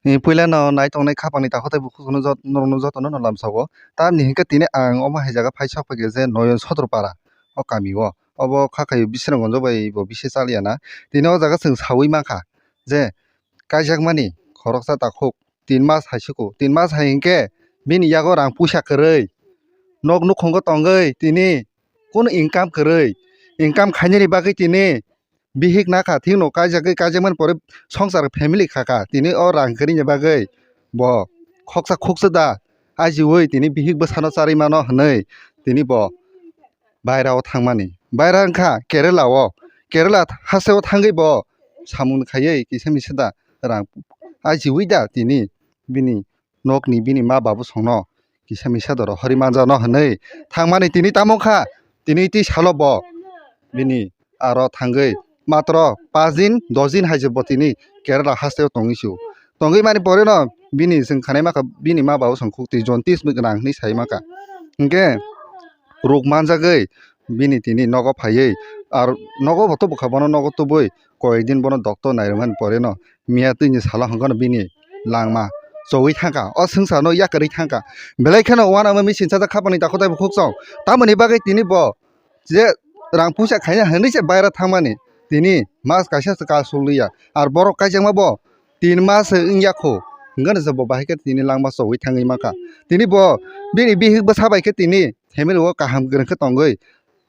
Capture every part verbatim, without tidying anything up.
Ni puila no nai tongnai khapang ni takhuk tei bukhuk no jot-, norok no joto no lamsao. Tamni hinkhe tini ang omo hai jaga phai sok phaikha je Noyon Sodor para o kami o. Obo kha khai Bisramganj bai bo bisi chaliya na. Tini o jaga chwng saui mankha je kaijakmani khoroksa takhuk tin mas hai siko. Tin mas hai hinkhe bini yago rang puisa kwrwi. Nok nukhungo tongwi tini kunu income kwrwi. Income khainani bagwi tini bihik nakha, thikno kaijagwi, kaijakmani pore songsar family khakha. Tini o rang kwrwini bagwi bo khoksa khuksa da ajiui tini bihik bwsano charwi mano hwnwi tini bo bairao thangmani. Baira wngkha Kerala o. Kerala hasteo thangwi bo samung khaiwi kisa misa da rang ajiui da tini bini nokni bini ma babu songno kisa misa doro hori manjano hwnwi thangmani tini tamo kha. Tini twi salo bo bini aro thangwi matro pas din dos din hai se bo tini Kerala hasteo tongwi su. Tongwi mani pore no bini chwng khanai makha bini ma babu song khuk twi jontis gwnang hwnwi sai makha. Hinkhe ruk manjagwi bini tini nogo phaiwi ar nogo bo tubukha bono nogo tubui koyekdin bono doctor nairwkmani pore no miya twini salo hwnkhe no bini langma chowi thangkha, o swngcharno yakarwi thangkha. Belai kheno uanama machine chajak khapangni takhuk tei bukhuk chong. Tamoni bagwi tini bo je rang puisa khaina hwnwi se baira thangmani, tini mas kaisa se kasulya. Ar borok kaijakma bo tin mas se wngya kho, hwnkhe no se bo bahai khe tini langma chowi thangwi mankha. Tini bo bini bihik bwsa bai khe tini family o kaham kwrwng khe tongwi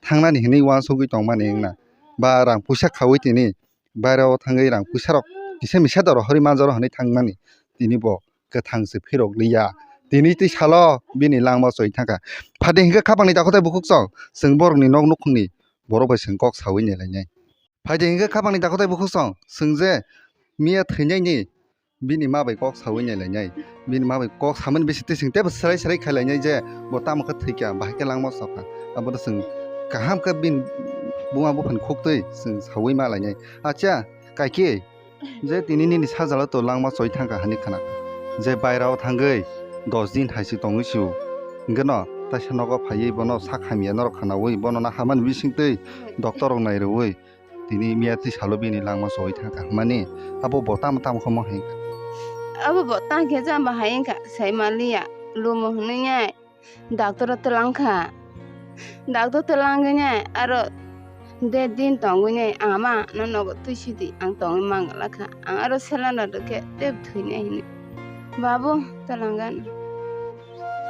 thangnani hwnwi uansugwi tongmani wngna. Ba rang puisa khaui tini bairao thangwi rang puisarok kisa misa doro hori manjaro hwnwi thangmani tini bo kwthang se phirok liya. Tini twi salo bini langma choi thangkha. Phadi hinkhe khapangni takhuk tei bukhuk chong chwng borokni nok nukhungni borok bai chwng kok saui nailainai. Phadi hinkhe khapangni takhuk tei bukhuk chong chwng je miya thwinaini bini ma bai kok saui nailainai. Bini ma bai kok samani bisingtwi chwng teibo swrai swrai khailainai je bo tamo khe thwikha, bahai khe langma chokha. Abono chwng kaham khe bini buma buphani khuktwi chwng saui ma lainai. Acha, kaiki, je tini nini sajalo to langma choi thangkha hwnwi khna. Je bairao thangwi dos din hai se tongwi su. Hwnkhe no taisa nogo phaiwi bono sak hamya norok khnaui bono na hamani bisingtwi doctor rok nairwui tini miya twi salo bini langma choi thangkha hwnmani abo bo tamo tamo khe mo hai wngkha. Abo bo tang khe jamba hai wngkha sai manliya lumo hwnwi nai. Doctor o twlang kha. Doctor twlang gwi nai aro der din tongwi nai ang ama no nogo twi sidi ang tongwi mangala kha. Ang aro cylinder rwkhe tei thwinai hwnwi. Babu twlang gana.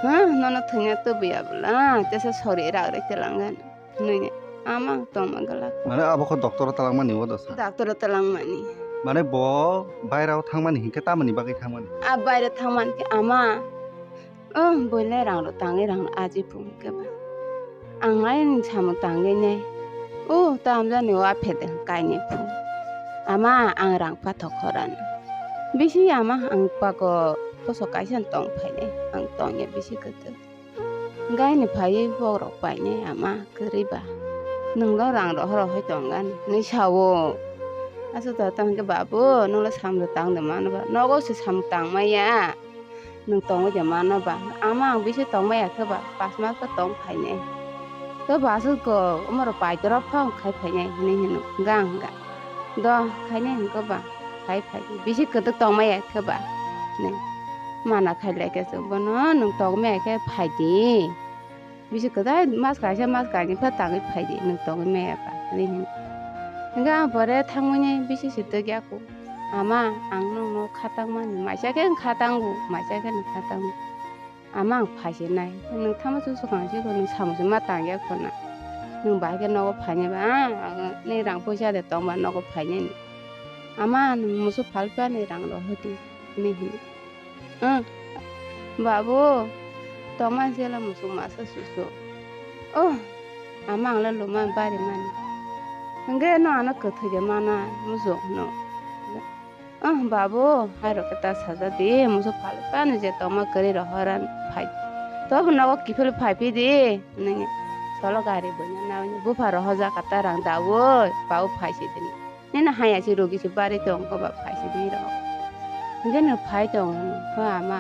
Ha, nono thwina tubwiya bwla tesa sori rak rai twlang gana. Hwnwi nai ama tongma gala kha. Mane abo kho doctor o twlang mani o dosa. Doctor o twlang mani. Mane bo bairao thangmani hinkhe tamoni bagwi thangmani? A baire thangmani khe ama. Oh, buile rang rok tangwi rang aji phung khe ba. Ang ai ni samung tangwi nai. Oh, ta amjani o aphe de kainai phung. Ama ang rang pathok khorana. Bisi ama ang pago poso kaisa tong phainai. Ang tongya bisi kwtwk. Gaini phaiwi bokrok painai ama kwrwi ba. Nwng lo rang rohor rohoi tongani hinwi sao. Aswk da tamo khe babu nwng lo samung tang de mano ba. Nogo se samung tang maya. Nwng tongwi de mano ba? Ama ang bisi tong maya khe ba, pas mas khe tong phainai. Khe ba aswk kok, omo rok pai torop phang khai phainai hinwi hino, hwnkha hwnkha. Do, khainai hwnkhe ba, khai phai di. Bisi kwtwk tong maya khe ba, hinwi. Mana khai lai khe se bono, nwng tong maya khe phai di. Bisi kwtai mas kaisa mas kainwi pha tangwi phai di, nwng tongwi maya ba, hinwi hino. Hwnkhe ang pore thangmani bisi se twi ya kho. Ama, ang nwng no kha tang mani, maisa khe ang kha tango, maisa khe nwng kha tango. Ama, ang phai se nai, nwng tamo se swkang se kho, nwng samung se ma tang ya kho na. Nwng bahai khe nogo phainai ba, ang, ang ni rang poisa de tong ba nogo phainai ni. Ama, nwng musu phalpani rang rohor di, hinwi hino. Ang, babu, tongma jela musu masa susu. Oh, ama, ang le luma bari mani. Hwnkhe no ano kwthwi de mana musu no. Oh, babu, hai rok khe ta saja di, musu phalpani je tongma kwrwi rohor ani phai. Tobo nogo kiphil phai phi di, nini solo gari buina nawi bupha rohor jaka ta rang dawi, babu phai si di. Nini haya si rogi si bari tong ko ba phai si di rok. Hwnkhe no phai tong hwno, ho ama.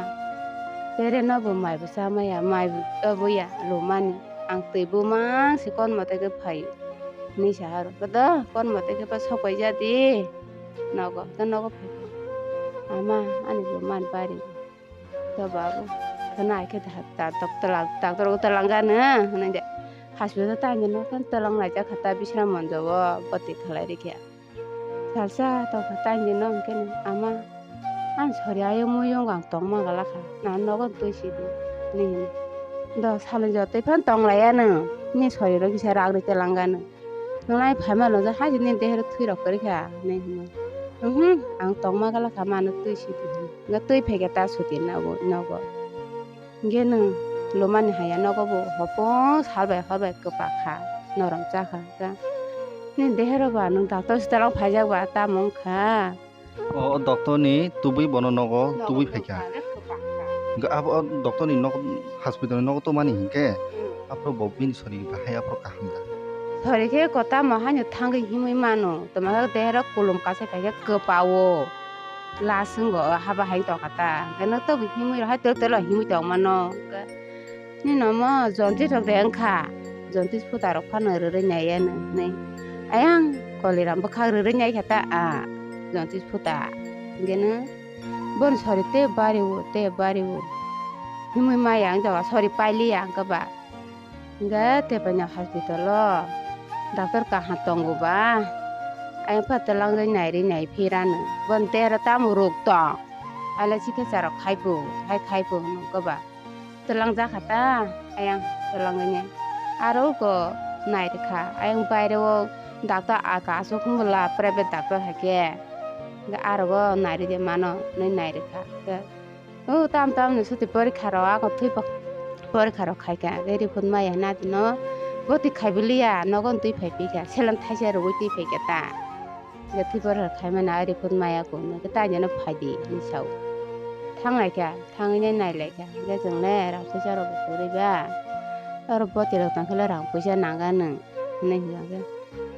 Tere no bo mai bo cha maya, mai bo to bo ya lumani. Ang twi bumang si kon mote khe phai. Hinwi sa aro, kodo kon mote khe pa sok pai ja di. Nogo, ta nogo phai. "Ama, ani bo man bari." To babu, khana ai khe da, da, dok-, twlang, doctor o twlang gana, hwnwi de. Hospital ta ani no kan twlang lai jak kha ta bisra monjo o bwtwi khlai rikya. Salsa to kha ta ani no hwnkhe no, "Ama, ang sori ayung muyung ang tongma gala kha, na nogo twi sidi," hwnwi hino. Do salai jotoi phan tong lai ya no, ni sori rok kisa rak rwi twlang gana. Nwnglai phaima lwngjak, "Hai, nini dehe rok thwi rok kwrwi kha," hinwi hino. "Uhmm, ang tongma gala kha, mano twi sidi," hinwi. Hwnkhe twi phaikha ta suti nogo, nogo. Hwnkhe nwng lumani haya nogo bo hopong sal bai hor bai kwpak kha, norom cha kha. Hwnkhe nini dehe rok ba nwng doctor swtalo phaijak ba tamo wng kha. O, o doctor ni tubui bono nogo tubui phaikha. Hwnkhe abo o doctor ni nok, hospital ni nogo tongmani hinkhe, hmm, aphuru bo bini sori bahai aphuru kaham da. Sori khe kotamo haino thangwi himwi mano, tongma khe dehe rok kulum kasai phaikhe kwpao. Last wngkha o haba hai tongkha ta. Hwnkhe no tobwi himwi rok hai twk twk himwi tongmano. Hwnkhe nini omo jaundice rok de wngkha. Jaundice phuta rok phano rwrwi naiya nw hinwi. Ayang koliram bwkhak rwrwi naikha ta a jaundice phuta. Hwnkhe no boni sori tei bari o, tei bari o. Himwi maya wng jaga sori pailiya hwnkhe ba. Hwnkhe tei paina hospital o doctor kaham tongo ba. Ayang pha twlangwi nairwi naiphirano. Boni tero tamo rwk tong. Aile chikitsa rok khaipo, hai khaipo hwnwi hwnkhe ba. Twlangjak kha ta, ayang twlangwi nai. Aro uko nairwkha, ayang baire o doctor aka aswk hwnbwla private doctor hai khe. Hwnkhe aro o nairwi de mano hwnwi nairwkha. Hwnkhe o tam tam ni suti porikha rok, ako thwi porikha rok khaikha, hwnkhe report maya hwnwi adino bwtwi khaibiliya, nogo twi phaiphikha, saline thaisa rwui twi phaikha ta. Hwnkhe thwi porikha khaimani a report maya kunu, hwnkhe taini no phaidi hinwi sao. Thanglaikha, thangwi nai nailaikha, hwnkhe chwng le rang puisa rok bo kwrwi ba, oro bwtwi rok tong khe le rang puisa nang anw hinwi hwnkhe,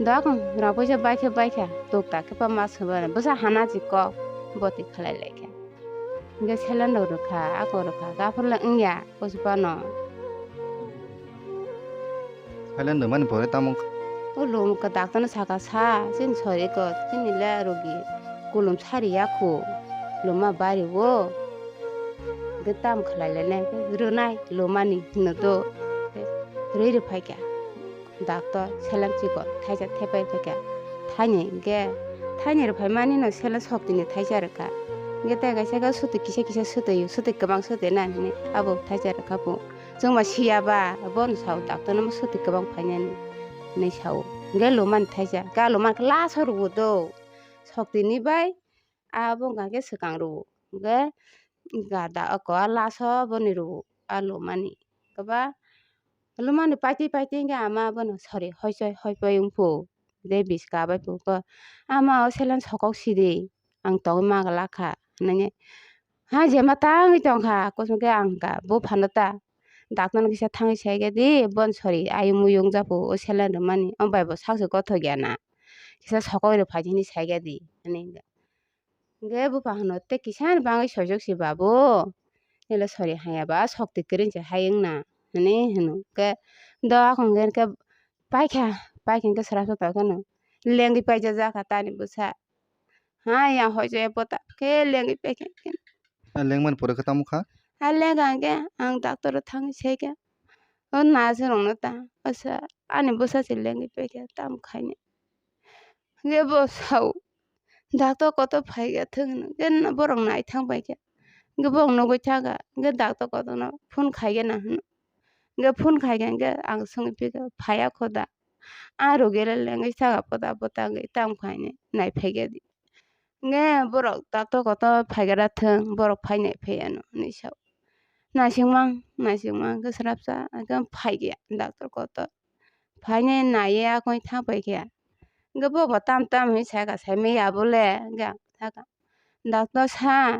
dok rang puisa bai khe bai kha, tuk tak khe ma swbani bwsa hana si kok bwtwi khlai lai kha. Hwnkhe saline rok rwkha, ako rwkha, aphuru le wngya kuchuk phano. Saline rwmani pore tamo wngkha? O lum khe doctor no saka sa, chini sori ko, chini le rogi kulum sari ya khu, luma bari o. Hwnkhe tamo khlai le nai, rwnai lumani hino do. Rwi rw phai kha. Doctor saline chikon thaisa thepai phaikha. Thaini hwnkhe, thaini rwphaimani no saline soktini thaisa rwkha. Hwnkhe tei kaisa khe suti kisa kisa sutio, suti kwbang suti na hinwi abo thaisa rwkha bo. Chwngma siya ba, bono sao doctor no suti kwbang phainani hinwi sao. Hwnkhe lumani thaisa, ga lumani khe last o rwo do. Soktini bai abo wngkha khe swkang rwo. Hwnkhe ga da oko a last o boni rwo a lumani. Kwba Lumani paitwi paitwi hwnkhe ama bono sori hoichoi hoipoi wngphu. Tei biska bai phu ko, "Ama o saline sokok sidi, ang tongwi ma glak kha," hwnwi. Ha jema tangwi tongkha, kosong khe ang kha bo phano ta. Doctor no kisa thangwi saikhe di, bon sori ayung muyung japhu o saline rwmani, o bai bo sakse kothok ya na. Kisa sokok rw phai di hinwi saikhe di, hwnwi hwnkha. Hwnkhe bupha hwno, "Tei kisa ni bagwi soijak si babu? Nini le sori haya ba sokti kwrwi se hai wngna," hwnwi hwno. Hwnkhe do akhong hwnkhe paikha, paikha hwnkhe srapsa tongkhe no lengwi paijajak kha tani bwsa. Ha yang hoichoi bota khe lengwi paikha. A lengmani pore khe tamo kha? Ha lengkha hwnkhe ang doctor o thangwi saikha. O nurse rokno ta, "Asa, ani bwsa se lengwi paikha, tamo khaini?" Hwnkhe bo sao, "Doctor kotor phaikha thung," hwnkhe borok naithang paikha. Hwnkhe borok nugwi thangkha, hwnkhe doctor kotorno phone khaikhe na hwno. Hwnkhe phone khaikha, hwnkhe ang swngwi phikha, "Phaiya kho da? A rogi le lengwi thangkha, bota bota wngwi tamo khaini, naiphaikha di." Hwnkhe borok doctor kotor phaikha da thung, borok phainai phaiya no hinwi sao. Naisingmang, naisingmang hwnkhe srapsa hwnkhe phaikha doctor kotor. Phainai naiya koi thang paikha. Hwnkhe bobo tam tam hinwi sakha, saimanya bole hwnkhe ang sakha, "Doctor sa,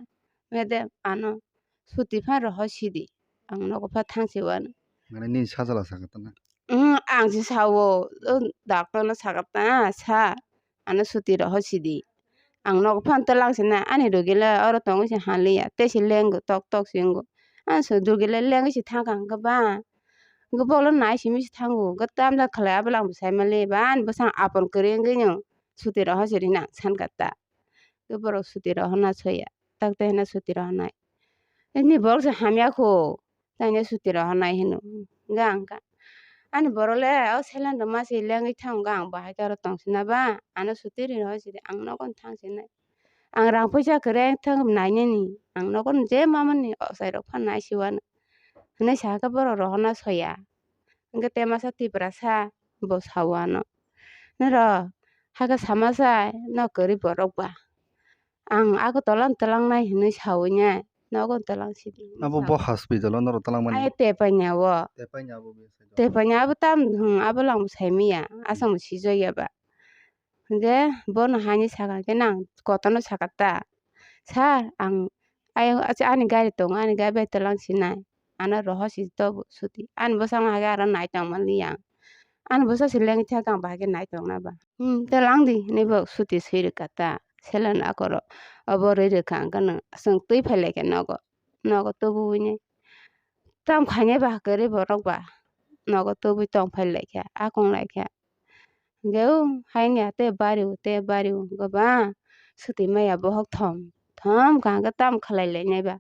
madam, ano suti phan rohor sidi, ang nogo pha thang se uanw." Mane nini sajla sakha tana? Ang se sao, o doctor no sakha ta, "Sa, ano suti rohor sidi. Ang nogo phan twlang se na, ani rogi le oro tongwi se hanliya, tei se lengo tok tok se wngo. Ang se rogi le lengwi se thangkha hwnkhe ba." Hwnkhe bokle nai simi se thango, hwnkhe tamjak khlai abole ang bo saimali ba, ani bwsang apon kwrwi wngwi no suti rohor se rina ang sankha ta. Hwnkhe borok suti rohorna soya. tak tei hwnwi suti rohornai. Nini borok se hamya kho, tei hwnwi suti rohornai hino. Hwnkhe ang kha, ani borok le o seleng rwma se lengwi thang, hwnkhe ang bahai khe aro tong sina ba, ano suti ri rohor sidi, ang nogo thang sinai. Ang rang puisa kwrwi thang nainani, ang nogo je mamani ochai rok phan nai siwano. Hwnwi sa khe borok rohorna soya. Hwnkhe te masa Tiprasa bo sao ano. Noro hakhe sama sai no kwrwi borok ba. Ang Agartala twlangnai hinwi sawi nai. Nogo twlang sidi hinwi Abo bo sao. Hospital o norok twlangmani. Ai tepaina o. Tepaina abo bo sai do. Tepaina abo tam, hmm, abo lang bo saimaya. Aswk bo sijaya ba. Hwnkhe bono haini saka khe nang kotorno saka ta. Sir, ang ayang ani gari tongo, ani gari bai twlang sinai. Ano rohor si tobo suti. Ani bwskango hai khe aro nai tongmani ang. Ani bwsa se lengwi thangkhe ang bahai khe nai tongna ba. Hmm, twlang di hinwi bo suti swi rwkha ta. Seleng akoro obo rwi rwkha hwnkhe no chwng twi phai lai kha nogo. Nogo tubuwi nai. Tam khainai ba kwrwi borok ba. Nogo tubui tong phai lai kha, akung lai kha. Hwnkhe o haini a tei bari o, tei bari o, hwnkhe ba swtwi maya bohok thom thom kaham khe tamo khlai lai nai ba.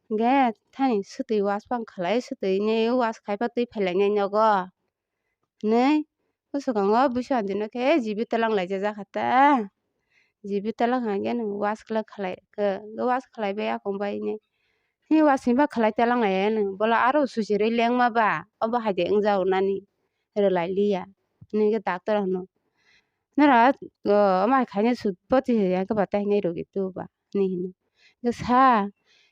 Hwnkhe thani swtwi waspang khlai, swtwi nai was khai pha twi phai lai nai nogo. Hinwi bwswkango bwsandi no khe jibi twlang lai jak kha ta. Jibi twlang hai khe no was khlai khlai khe, was khlai bai akung bai nai. Hwnwi wasing ba khlai twlang lai ya nw, bola aro suchirwi lengma ba, obo hai de wng jak nani, rwlai liya, hwnwi khe doctor hwno. Noro, o, omo hai khainai sut boti ya khe ba tai hinai rogi tu ba, hinwi hino. Khe sa,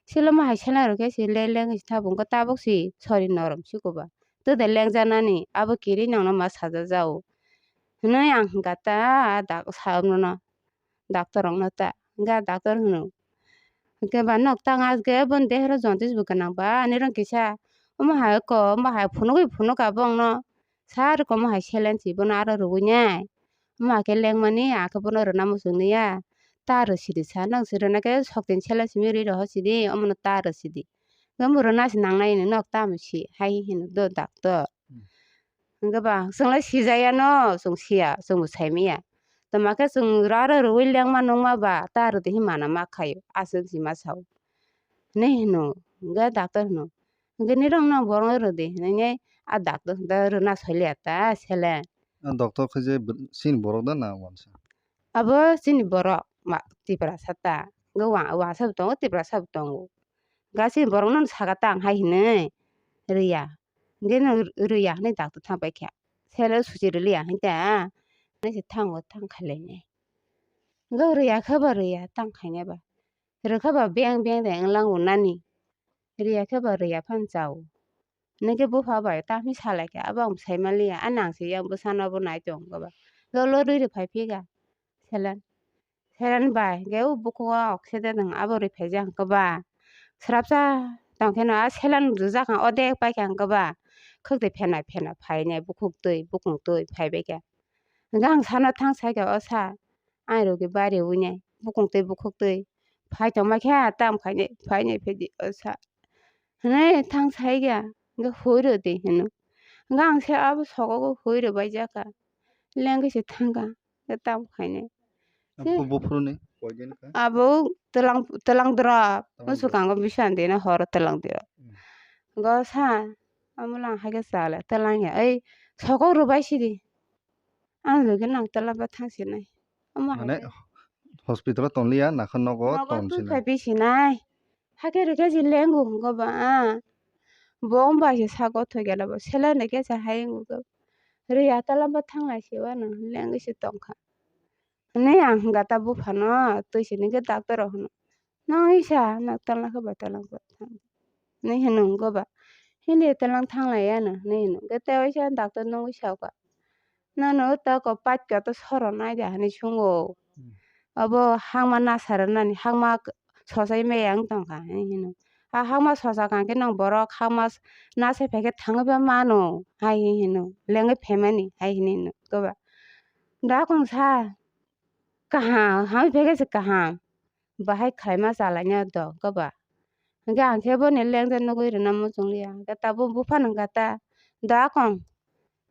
silo omo hai seleng rok khe se le lengwi se tabuk, wngkha tabuk se sori norom siko ba. Twi de lengjaknani, abo kiri nangno ma sajajao. Hwnwi ang hwnkha ta, a dak-, sa-, nono. Doctor rokno ta, hwnkhe doctor hwno, hwnkhe ba nok tang asukhe boni dehero jaundice bo gwnang ba, ani rong kisa omo hai oko, omo hai phunugwi phunuk ka bongno, sa rwkha omo hai saline si bono aro rwgwi nai, omo hai khe lengmani, ang khe bono rwna muchung liya, ta rw sidi sa, nang se rwna khe sok tin saline simi rwi rohor sidi, omono ta rw sidi, omo rwna se nangnai hwnwi nok tamo si hai hino do doctor. Hmm. Hwnkhe ba chwng lai sijaya no, chwng siya, chwng bo saimaya. Tamo khe chwng rw aro rwui lengma nungma ba, ta rw di hinmano ma khaio, aswk si ma sao. Hinwi hino, hwnkhe doctor hino, hwnkhe nirok no borok no rw di hinwi a doctor hwnkhe rwna soi liya ta saline. A doctor khe je bw-, chini borok da na wansa? Abo chini borok ma, Tiprasa ta. Hwnkhe wa-, wansa bo tongo, Tiprasa bo tongo. Hwnkhe chini borok no saka ta ang hai hinwi rwya. Hwnkhe no rwya hinwi doctor thang pai kha. Saline suchi rwliya hinwi ta. Hinwi se thango, thang khai lai nai. Hwnkhe rwya khe ba rwya, tang khainai ba. Rwkha ba beng beng de wng lango nani. Rwya khe ba rwya phano chao. Hwnwi khe bupha bai tamni salai khe abo ang sai manliya, ani ang se yang bwsano bo nai tongo ba. Dolo rwi rw phai phi kha. Saline. Saline bai khe o bukhuk o oxygen wng abo rwi phai jak hwnkhe ba. Swrapsa tong khe no a saline rwjak ang odek pai kha hwnkhe ba. Khwk twi phena phena phainai bukhuk twi, bukung twi phai bai kha. Hwnkhe ang sano thang sai kha, "O sir, ani rogi bari wngnai, bukung twi bukhuk twi phai tongma khe tam khainai, phainai phaidi o sir," hwnwi thang sai kha, hwnkhe hui rw di hino. Hwnkhe ang se abo sogo hui rw bai jak kha, lengwi se thang kha, hwnkhe tam khainai. Abo buphuruni koidin kha? Abo twlang, twlang drop, twlang drop. Swkango bisandi no horo twlang drop. Hmm. Go sa, amo lang hai khe chale, twlang ya, ei sogo rw bai sidi. Ang logi nang tola ba thang sinai. Omo hai Mane khe hospital o tonliya, nakha nogo nogo tong twi sinai. Phai bi sinai. Hakhe rwkhe se lengo hwngo ba. Bo wng bai se sago thoi gana bo. Saline rwkhe se hai wng go. Rwya tola ba thang lai se uanw lengwi se tong kha. Hwnwi ang hwnga ta buphano twi sini khe doctor rok hwno. Nang isa, nang twlang khe ba twlang khe thang, hinwi hino wngkha ba. Hini twlang thang lai ya no, hinwi hino. Hwnkhe tei waisa doctor nugwi sa kha, "Nono tako paikha to soro nai da," hinwi sungo. Hmm. Obo hangma nasa rwnani, hangma k-, sochai maya wng tong kha, hinwi hino. A hangma socha kha khe nang borok hangma s-, nasai phai khe thangwi ba mano, hai hinwi hino. Lengwi phaimani, hai hinwi hino. Hwnkhe ba, "Da kung sa, kaham, hamwi phai khe se kaham." Bahai khlaima chalaina do hwnkhe ba. Hwnkhe ang khe boni lengja nugwi rwna muchung liya. Hwnkhe tabuk buphano hwnkha ta, "Da kong,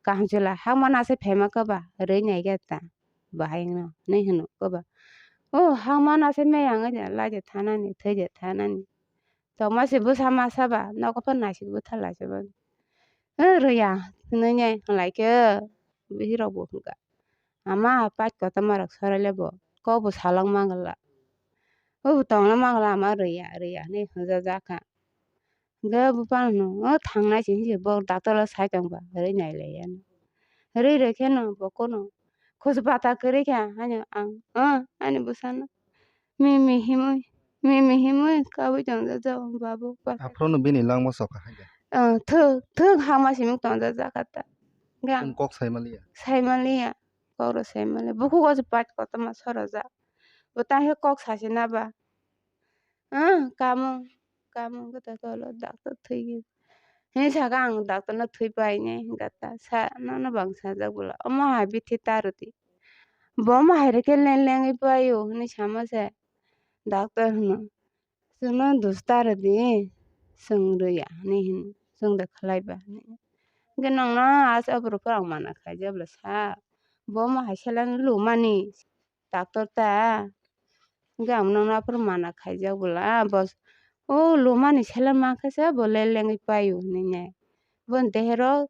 kaham chwla, hangma nasai phaima khe ba, rwi nai khe ta." Bahai wngno hinwi hino hwnkhe ba. O hangmano se meyang wngya laide thanani, thwide thanani. Tongma se bwsa masa ba, nogo phan naisik bwtha lai se bo. O rwya, hinwi nai hwnlai khe, bihirok bo hwnkha. Ama pait kotorma rok soraile bo, kok bo salok mangla. O bo tongna mangla ama rwya, rwya hinwi hwnjajak kha. Hwnkhe buphano, o thangnai se hinwi bo doctor o sai tongba, rwi nailaiya. Rwi rwi kheno bo kono khusu bata kwrwi kha, haino ang, o, ani bwsano mimi himwi, mimi himwi kabui tongjak, babu, bata. Aphuru no bini langma sok kha hai da. O, thwk, thwk hama simi tongjak kha ta. Hwnkhe ang kok sai manliya. Sai manliya, kok rw sai manliya. Bukhuk o se pait kotorma sorajak. Bo tang khe kok sasi na ba. Ah, kamung, kamung khe ta tolo doctor thwi. Hini saka ang doctor no thwi pai nai hwnkha ta sa nono bang sajak bwla. Omo hai bithi ta rwdi. Bo omo hai rwkhe leng lengwi paio hinwi sama se doctor hwno. Chwngno dus ta rwdi, chwng rwya hinwi hino. Chwng de khlai ba hinwi. Hwnkhe nongno asa aphuru phano mana khaijak bwla sa. Bo omo hai seleng lumani. Doctor ta. Hwnkhe ang nokno aphuru mana khaijak bwla, bo, o lumani seleng mankha se bo lelengwi paio hinwi nai. Boni dehero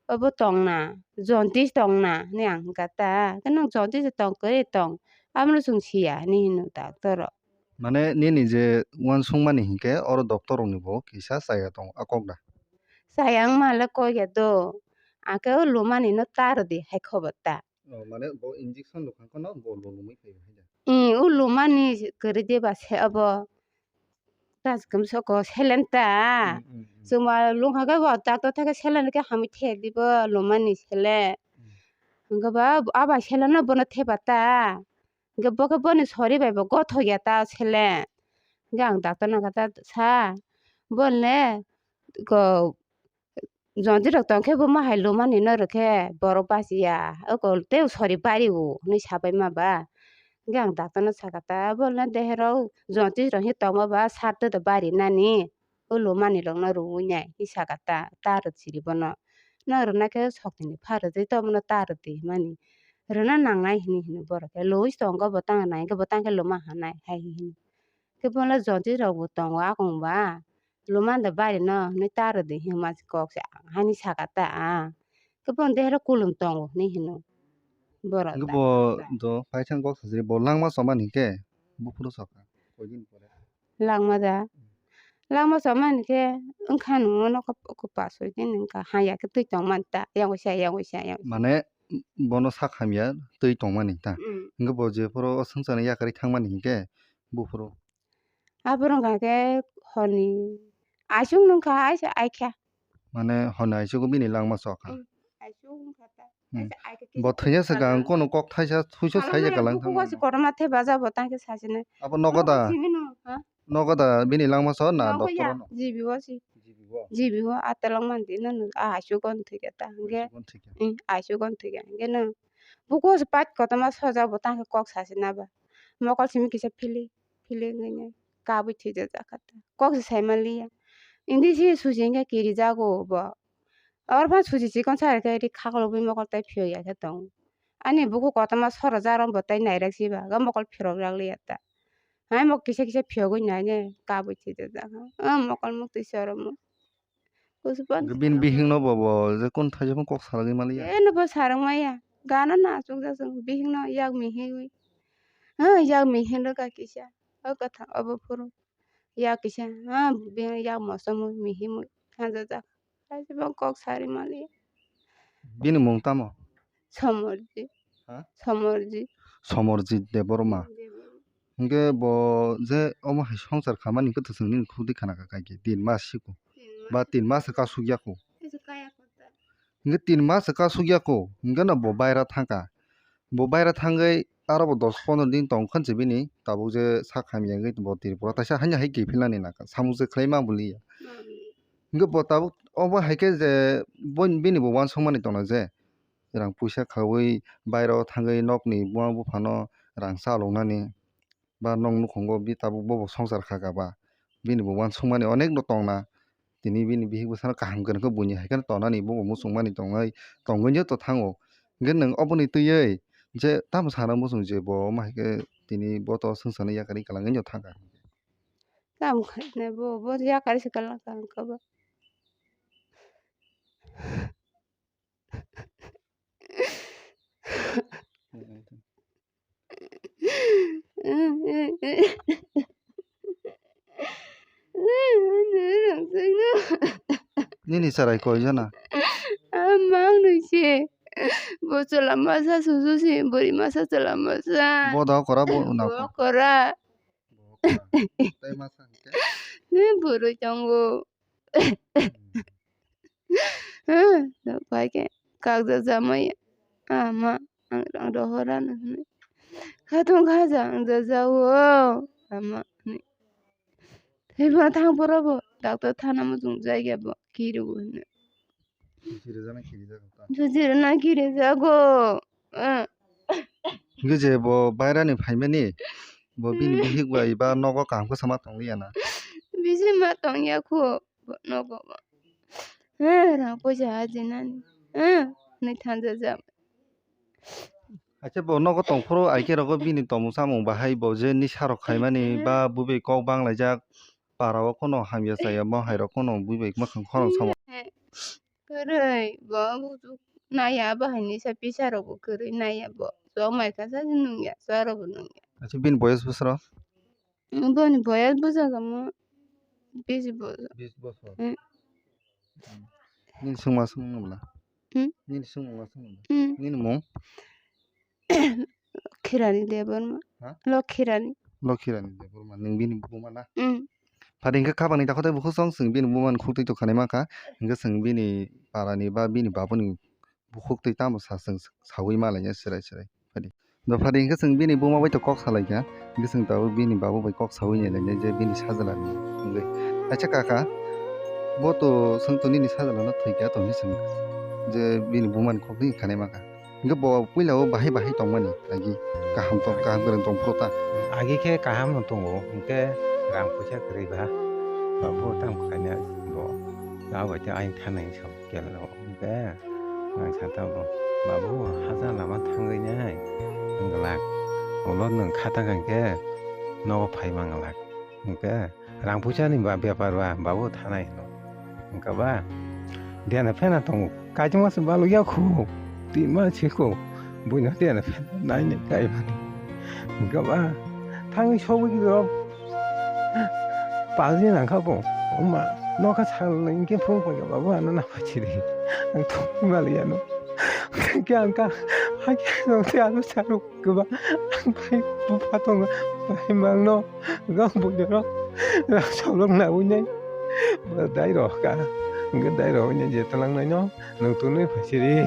obo tongna, jaundice tongna hinwi ang hwnkha ta. Khe nwng jaundice tong kwrwi tong, abono chwng siya hinwi hino doctor rok. Mane nini je uansukmani hinkhe oro doctor rokni bo kisa chaya tongo, a kok da? Chaya wngma le kok ya do, ang khe o lumani no ta rwdi hai khe bo ta. Oh, mane bo injection rwkha kheno bo lolomwi phaibo hai da? Ee, o lumani kwrwi de ba se obo. Taj kwmsoko selen ta. Hmm, hmm, hmm. Chwngma lungkha khe bo doctor thangkhe selen khe hamwi the dibo lumani selen. Hmm. Hwnkhe ba abo seleno bono theba ta. Hwnkhe bo khe boni sori bai bo gothok ya ta selen. Hwnkhe ang doctor no khe ta sa, bole ko Jodi rok tong khe bo ma hai lumani no rw khe borok bachi ya, oko tei sori bari o hinwi sabai ma ba. Hwnkhe ang doctor no sakha ta, bo le dehero jodi rok hi tongma ba sat da bari nani, o lumani rok no rwui nai hinwi sakha ta, ta rw siri bono. No rwna khe sokti ni pha rwdi, tobo no ta rwdi hinmani. Rwna nangnai hinwi hino borok khe, lowis tongo bo tang nai khe bo tang khe luma hanai hai hino. Khe bo le jodi rok bo tongo akung ba. Lumani da bari no hinwi ta rwdi hinma kok se ang haini saka ta ang. Khe bono dehero kulum tongo hinwi hino. Borok hwnkhe ta bo ta. Do paithang kok sajagwi bo langma chomani hinkhe buphuru soka koidin pore. Langma da? Langma chomani khe wngkha nungno nokha paso din wngkha haya khe twi tongmani ta yang uisa yang uisa yang uisa. Mane bono sak hamya twi tongmani ta. Mm. Hwnkhe bo jephuru o swngcharni yakarwi thangmani hinkhe buphuru. Aphuru wngkha khe horni aisuk nungkha, aisa aikha. Mane horni aisuk bini langma chokha. Mm, aisuk wngkha ta. Mm. Aisa aikha kisa. Bo thwina swkang kono kok thaisa thuiso saija kalang thangma. Bukugo si kotorma the baja bo tangkhe sasine. Abo nogo da? Simi no, ha? Nogo da bini langma so na doctor no? G B o si. G B o? G B o, a telong mandi no, no, a aisuk gon thwikha ta hwnkhe. Aisuk gon thwikha. Mm, aisuk gon thwikha hwnkhe no. Bukugo si pat kotorma soja bo tangkhe kok sasina ba. Mokol simi kisa phili. Feeling wngwi kabui thwijajak kha ta. Kok se sai manliya. Indi se susi wngkhe kirijago bo. Oro phano susi chikon sa rwkhe ri khaklobwi mokol tai phiyok ya khe tongo. Ani bukhuk kotorma soro jarong bo tai nairak siba, ga mokol phirok rak liya ta. Hai mok kisa kisa phiyogwi nai ne kabui thwijajak kha. O mokol muktwi choromwi. Kuchuk bang. Bini bihik no bo, bo je kun thaisa phano kok salagwi maliya. Eno bo sarang maya. Gana na chukjak chwng bihik no yak mihigwi. Ha, yak mihik no ka kisa. O kwthang obo phuru. Yak kisa. Ha, bini yak mosom mihimwi. Hanjajak. Thaisa phano kok sari maliya. Bini mung tamo? Somorji. Ha? Somorji. Somorji Debbarma. Debbarma. Hwnkhe bo je omo hai swngchar khamani hwnkhe to chwng nini khukdi khana kha kha khe tin mas siko. Tin mas. Ba tin mas kasuk yako. Tei se kaya kota. Hwnkhe tin mas kasuk yako, hwnkhe no bo baira thangkha. Bo baira thangwi aro bo dos pondro din tong khansi bini tabuk je sak hamya wngwi bo Tripura taisa hanya hai kiphilnani nangkha. Samung se khlai ma bwliya. Hmm. Hwnkhe bo tabuk obo hai khe je bo, bini bo uansukmani tongna je rang puisa khaui bairao thangwi nokni buma buphano rang chaloknani ba nok nukhungo bi tabuk bobo swngchar kha kha ba bini bo uansukmani onek no tongna tini bini bihik bwsano kaham kwrwngkhe buini hai kheno tonani bobo muchungmani tongwi tongwino to thango hwnkhe nwng oboni twiwi je tamo sana muchung je bo omo hai khe tini bo to swngcharno yakarwi kwlangwi no thangkha. Tamo khainai bo, bo yakarwi se kwlangkha wngkha bo. Nini chwrai koi jana? Mang nui se. Bo chwla masa susu se, bwrwi masa chwla masa. Bo da kora bo na. Bo kora. Bo kora. Tei masa hwnkhe? Bwrwi tongo. Hmm. Pai khe kakjak jamai ama ang rang rohor ano hwnwi. Khatung khaja ang jajao ama hwnwi. Thaiphano thang phoro bo doctor thana muchung jaiya bo kiru hwnwi. Sujirna kirijago. Sujirna kirijago. Eh. Hingke je bo bairani phaimani, bo bini bihik bai ba nogo kaham khe sama tongliya na? Bisi ma tongya kho, bo nogo bo. Eh, rang poisa hajinani. Eh, ni thanja jam. Acha bo nogo tongphuru aike rogo bini tomung samung bahai bo je nisa rok khaimani ba bubai kok banglaijak para o kheno hamya chaya mo hai rok kheno bubai mwkhang khorang samo. Kwrwi bo bujuk naiya, abo hai nisa pisa rok bo kwrwi naiya bo. Chwng mai kha sa se nungya, chwra rok bo nungya. Acha bini boyas bwswk? Boni boyas bwswk omo bisi bosor. Bis bosor. Hmm. Hmm. Nini swngma swngma bwla? Hmm? Nini swngma swngma bwla? Hmm. Nini mung? Khirani Debbarma. Ha? Lokhirani. Lokhirani Debbarma, nwng bini buma na? Hmm. Phadi hwnkhe khapangni takhuk tei bukhuk song chwng bini bumani khuk twi tongkha naima kha. Hwnkhe chwng bini parani ba bini babuni bukhuk twi tamo sa chwng saui malaina chwrai chwrai. Phadi. Do phadi hwnkhe chwng bini buma bai to kok salaikha. Hwnkhe chwng tabuk bini babu bai kok saui nailainai je bini sajla ni wngwi. Acha kaka, bo to chwng to nini sajla no thwikha to hinwi chwng je bini bumani khuk twi kha naima kha. Hingke bo puila o bahai bahai tongmani agi kaham tong, kaham kwrwng tong phuru ta. Agi khe kaham no tongo, hingke rang puisa kwrwi ba, ba bo tamo khaina bo, abo bai te ayang thanai sam kela o, hingke ang sa ta bo, babu hajar lama thangwi nai, wng glak, ulo nwng khata kha hingke nogo phai man glak, hingke. Rang puisa ni ba bepar ba, babu thanai hino. Wngkha ba? Dena phena tongo. Kaisa masa balu ya khu. Tima si khu. Buino dena phena nai nai kai mani. Wngkha ba? Thangwi sogwi rok. Paji nang kha bo. Oma, nokha sal nang ke phung phung ya babu ano na pachiri. Ang thong balu ya no. Kya ang ka. Hakya no te alo saro. Kwbang ang bai bupha tongo, bai malno, gang buino rok, rang solong na wngnai, dai rok ka, hwnkhe dai rok wngnai je twlang naino, nwng tonwi phai siri,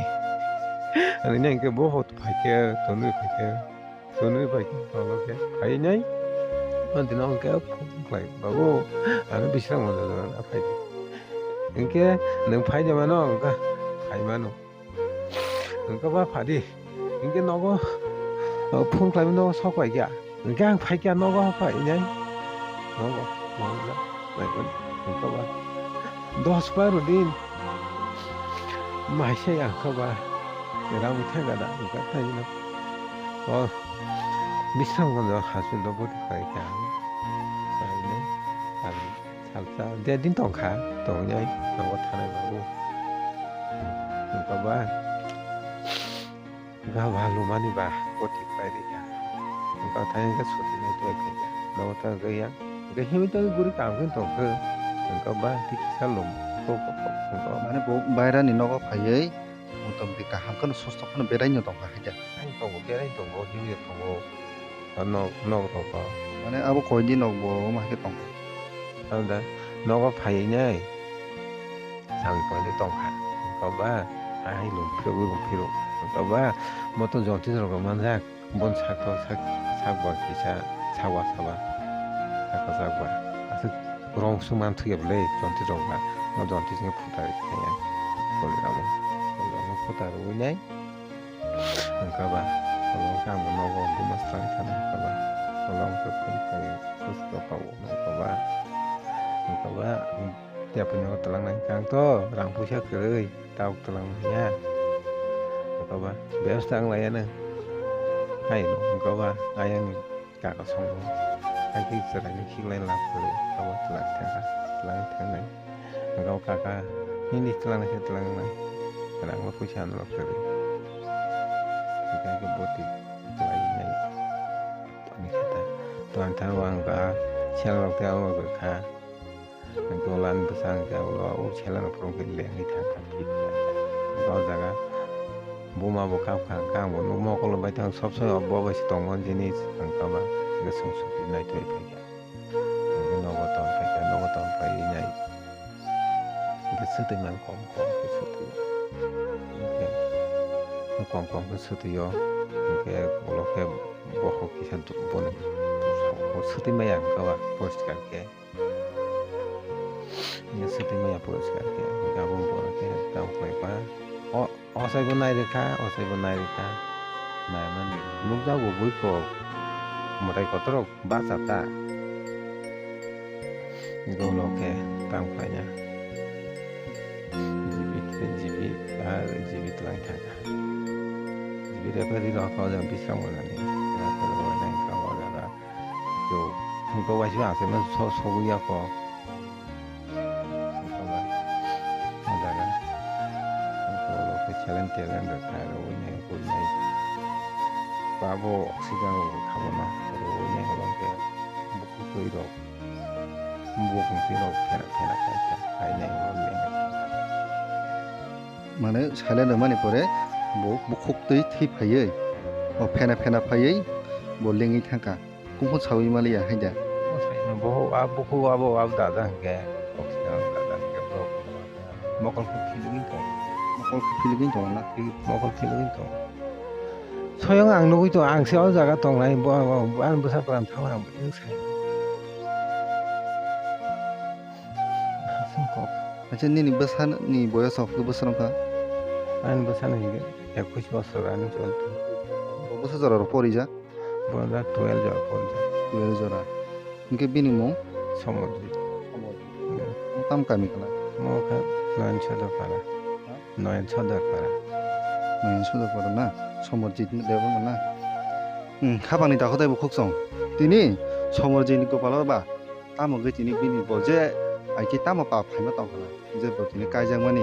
ani hwnkhe bo hot phai khe, tonwi phai khe, tonwi phai khe, tolo khe, phai nai, mantino hwnkhe phone khlai, babu, ano bisrang mano, phai di, hwnkhe nwng phai de mano, hwnkhe phai mano. Hwnkhe ba phadi. Hwnkhe nogo, o, phone khlaimani nogo sok pai kha. Hwnkhe ang phai kha nogo phai nai. Nogo, nogo na. Hwnkhe ba. Dos baro din. Maisai ang kha ba. Rang thang gada, hwnkhe thaino. O, bisrang gonjo hasil do boti phai kha. Phai nai. Salsa de din tongkha, tongnai, nogo thanai babu. Wngkha ba, ga ba lumani ba, koti khlai rikha. Wngkha thai wngkha suti nai tuai khaikha. Nogo ta gaya, ga himwi tongwi guri kam khe tongkhe. Wngkha ba, tei kisa lum, kok, kok, kok, wngkha. Mane bo bairani nogo phaiwi, motamoti kaham kheno susto kheno beraino tongkha haikhe. Ani tongo, berai tongo, himwi tongo. O nok, nok rok o. Mane abo koi din nok bo omo hai khe tong kha. Abo da nogo phaiwi nai. Chang poi de tong kha. Wngkha ba, hai lung phiro, lung phiro. Wngkha ba, moto jonti rok manjak. Bon sak to sak, sak ba kisa, sak ba, sak ba. Sak ba, sak ba. Aswk rong sung man thwi ya bwle, jonti rok ba. O jonti sing phuta ri kha ya. Koli ramo. Koli ramo phuta rwi nai. Wngkha ba, kolom khe ang bo nogo buma swkang thani wngkha ba, kolom khe phone khlai susto kha o wngkha ba, wngkha ba, ang tei aphano twlang nai khe ang to rang puisa kwrwi tabuk twlang manya, wngkha ba, bebasta wng lai ya nw, hai wngkha ba, ayang. Kaka songo, hai khe chwraino khiklai lab kwrwi, abo twlang thangkha, twlangwi thangnai. Hwnkhe o kaka nini twlangnai khe twlangnai, rangno puisa ano lab kwrwi. Hwnkhe hai khe boti twlai nai. Tongwi khe ta, twlang thangwi ang ba sel rok tei abo rok kha. Hwnkhe ulo ani bwsa hwnkhe ulo o sela rok phuru hwnkhe lengwi thang kha, thik kha. Hwnkhe o jaga buma bo kap kha, hwnkhe ang bo nuk mokolo bai thang sob somoi bo bai se tongmani jinis ang kama hwnkhe chwng suti naitugwi phai kha. Hwnkhe nogo tong phai kha, nogo tong phai nai hwnkhe swtwi man kom kom khe swtwi. Hwnkhe kom kom khe swtwi o, hwnkhe ulo khe bokhok kisa boni swtwi maya hwnkhe ba poriskar khe. Hwnkhe swtwi maya poriskar khe, hwnkhe abo borok khe tamo khlai ba. O, osai bo nai rwkha, osai bo nai rwkha. Naimani nukjago bui kok. Mwtai kotor rok bacha ta. Hwnkhe ulo khe tamo khlaina. Jibi, jibi, ah, jibi twlang thangkha. Jibi referee rok kha o jaga bisrang bo nani. Referee bo nai kha o jaga. Jo, hwnkhe waisa aswk no so-, sogwi ya kho. Hwnkhe ba, o jaga. Hwnkhe ulo khe challenge, challenge rwkha, rwui nai, rwui nai. Ba bo oxygen rok rwkha bono, rwui nai ulo khe bukhuk twi rok, bukhuk twi rok phena, phena khai kha, khai nai ulo le. Mane silent rwmani pore bo bukhuk twi thwi phaiwi, o phena, phena phaiwi bo lengwi thangkha. Kungkhu sawi maliya hai da. Bo a bukhu abo, abo dada hwnkhe. Mokol khe philwgwi tong. Mokol khe philwgwi tong na? Mokol philwgwi tong. Soyong ang nugwi tong, ang se o jaga tongnai, bo, bo, bo, ani bwsa kwran thangma ang bwswk sai. Aswk kok. Acha nini bwsani boyos rok khe bwswk wngkha? Ani bwsani hwnkhe ekush bosor ani cholto. Bo bwsa jora rok porijak? Bo da twelve jora porijak. Twelve jora. Hwnkhe bini mung? Somorjit. Somorjit. Hmm. Tam kami kala? Mo kha Noyan Sodor para. Ha? Noyan Sodor para. Noyan Sodor para na? Somorjit ni debo na? Hmm, khapangni dakho tei bo khuk song. Tini Somorjit ni kopalo ba tamo wngwi tini bini bo je aiki tamo pap phaima tong khala. Je bo tini kaijakmani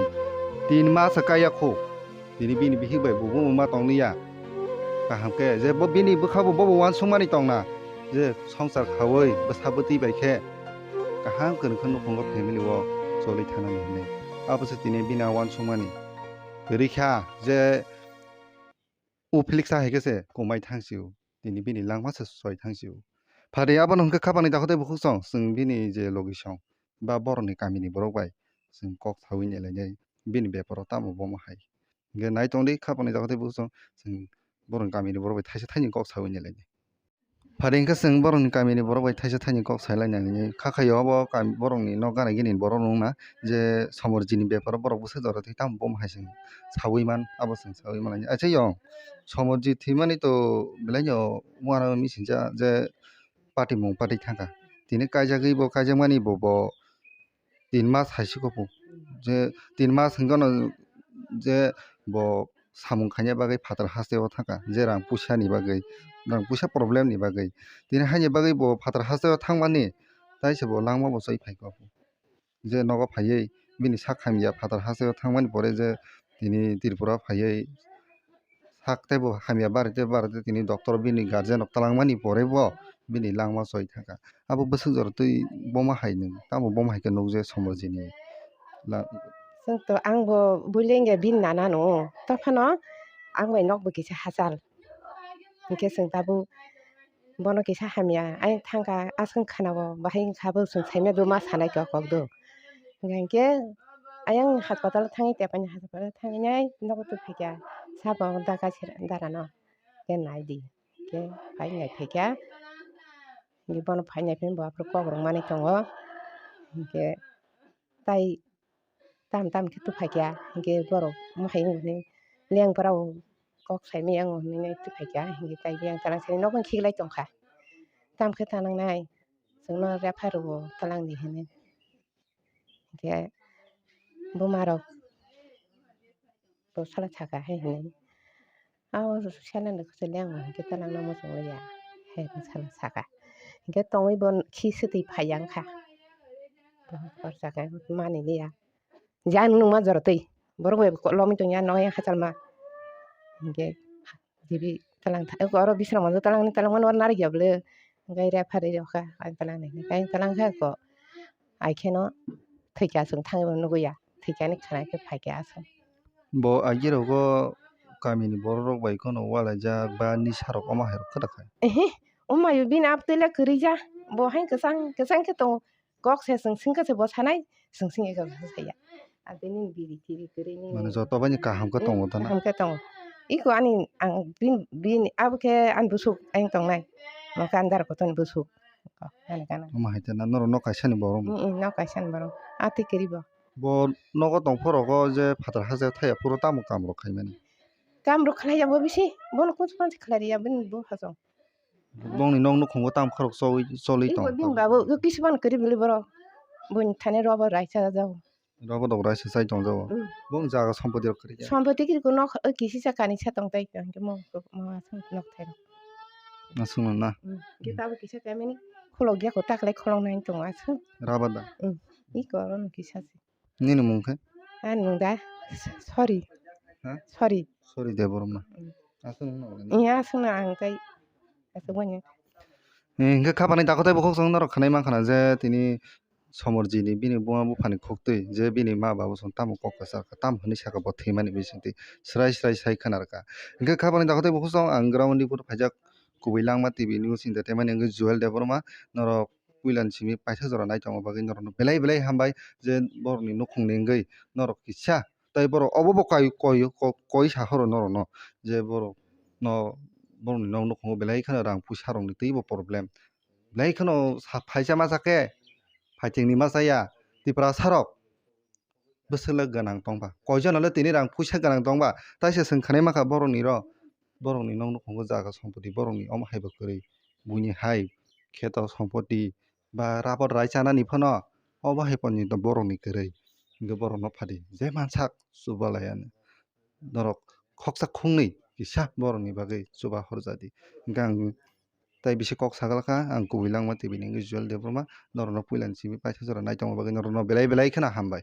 tin mas kaiya khu. Tini bini bihik bai bubo wngma tong liya. Kaham khe je bo bini bwkha bo bobo uansukmani tongna. Je songsar khaui bwsa bwtwi bai khe kaham kwrwngkhe nukhungo family o choli thanani hinwi. Abo se tini bini a uansukmani. Kwrwi kha je uphiliksa hai khe se kumai thang sio. Tini bini langma se soi thang sio. Phari abono hwnkhe khapangni dakho tei bukhuk song, chwng bini je logi song ba borokni kamini borok bai chwng kok saui nai lainai bini beparo tamo bomo hai. Hwnkhe nai tong di khapangni dakho tei bukhuk song, chwng borokni kamini borok bai thaisa thaini kok saui nai lainai. Phari hwnkhe chwng borokni kamini borok bai thaisa thaini kok sai lainani kha khaio abo kam-, borokni nok gana gini borok wngna je Somorjitni beparo borok bwswk jora twi tamo bomo hai chwng saui man abo chwng saui man lainai. Achaio Somorjit thwimani to belai no uanama misingcha je patimung pati thangkha. Tini kaijagwi bo kaijakmani bo, bo tin mas hai se khe bo. Je tin mas hwnkhe no je bo samung khaina bagwi phatar hasteo thangkha. Je rang puisa ni bagwi, rang puisa problem ni bagwi. Tini haini bagwi bo phatar hasteo thangmani tai se bo langma bo chai phaikha. Je nogo phaiwi bini sak hamya phatar hasteo thangmani pore je tini Tripura phaiwi sak teibo hamya bari tei bari tei tini doctor bini guardian rok twlangmani pore bo bini langma choi thangkha. Abo bwswk jora twi bomo hai nwng tamo bomo hai khe nukjak Somorjitni la-. Chwng to ang bo builengya bini nana no, tophano ang bai nok bo kisa hachal. Hwnkhe chwng tabuk bono kisa hamya, ayang thangkha, aswk khwnao, bahai wngkha, bo chwng saimano ma sanai kok kok do. Hwnkhe ayang haspatalo thangwi, tepani haspatalo thangwi nai nogo tubuphaikha, sabo da kaisa darano khe naidi, khe pai naiphaikha, hwnkhe bono phai naiphai bo aphuru kok rwngmani tongo, hwnkhe tai tam tam khe tubuphaikha, hwnkhe borok mohai wngwi lengpra o kok saimaya wngwi tubuphaikha, hwnkhe tai yang twlang sani nogo khiklai tongkha, tam khe tanangnai, chwngno refer rwo twlangdi hinwi, hwnkhe buma rok bo sala saka hai hinwi, abo seleng rok kwchwlwi ang hwnkhe twlangno muchungli ya. Sala saka. Hingke tongwi bo khi swtwi phaiya wngkha. Bo hor saka mani liya. Jang nungma jora twi. Borok bai lomwi tongya noya hachalma. Hingke jibi talang tha-, eko oro bisrang manjo talang ni talang mano oro narikya bwle. Hingke re phari rokha ang talang ni. Hingke ang talang kha ko. Ai kheno thwikya chwng thangwi bo nugwi ya. Thwikya ni khana khe phaikya aswk. Bo agirok o kamini borok rok bai kheno ualaijak ba nisa rok omo hai rok khe da khai. Ehe, omo hai bini abtwi le kwrwi ja. Bo hai kwchang, kwchang khe tongo. Kok se chwng singkha se bo sanai, chwng singkha se saya. Abini biri tiri kwrwi ni. Mane joto bai ni kaham khe tongo tana. Kaham khe tongo. Iko ani ang bin, bini abo khe ani busuk ang tongnai. Mo kandar koton busuk. Ko, ani kana. Omo hai tana norok nok kaisa ni borok. Mm, mm, nok kaisa ni borok. Ati kwrwi bo. Bo nogo tong phoro go je phatar hajak thaya phuru tamo kam rok khaimani. Kam rok khlai ya bo bisi, bono kunchu kunchu khlai ya bini bo hajong. Bongni nok nukhungo tam khorok choli, choli tong. Bini babu kisi ban kwrwi bili borok. Bini thani robo raisa jago. Robo dok raisa chai tong jago. Mm. Bong jaga sompoti rok kwrwi ya. Sompoti kwrwi ko nok kisi sa kani sa tong tai tong mo mo asung nok thai rok. Asung na. Mm. Kita bo kisa kamini kholok ya ko taklai kholok nai tong asung. Rabada. Mm. Iko oro no kisa se. Nini mung khe? Ani mung da Sori. Ha? Sori. Sori Debbarma. Mm. Aswk nung nang. Iya, aswk nang ang kai. Aswk banya. Eh, hingke khapani takhwtai bukhuk chwng norok khwnai mankha na je tini Somorjini bini buma buphani khuktwi je bini ma babu chwng tamo kok kwchar kha, tamo hwnwi sakha bo thwimani bisingtwi swrai swrai sai khna rwkha. Hingke khapani takhwtai bukhuk chwng ang ground ni photo phaijak kubui langma T V news entertainment hingke Joel Debbarma norok puila ni simi paithago jora nai tongma bagwi norokno belai belai hambai je borokni nukhungni wngwi norok kisa tei borok obo bo koi koi koi sa horo norokno je borokno borokni nok nukhungo belai kheno rang puisa rokni teibo problem belai kheno sa phaisa masa khe phaitengni masa ya Tiprasa rok bwswk le gwnang tongba. Koijon le tini rang puisa gwnang tongba. Taisa chwng khanai mankha borokni ro. Borokni nok nukhungo jaga sompoti borokni omo hai bo kwrwi. Buini hai kheto sompoti ba rabot rai chanani phano obo hai porjonto borokni kwrwi. Hingke borokno phadi je mansak chubalaiya norok khoksa khungnwi kisa borokni bagwi chuba horjadi. Hingke ang tei bisi kok sagalkha ang kubui langma T V ni wngwi Joel Debbarma norokno puilani simi paithago jora nai tongma bagwi norokno belai belai kheno hambai.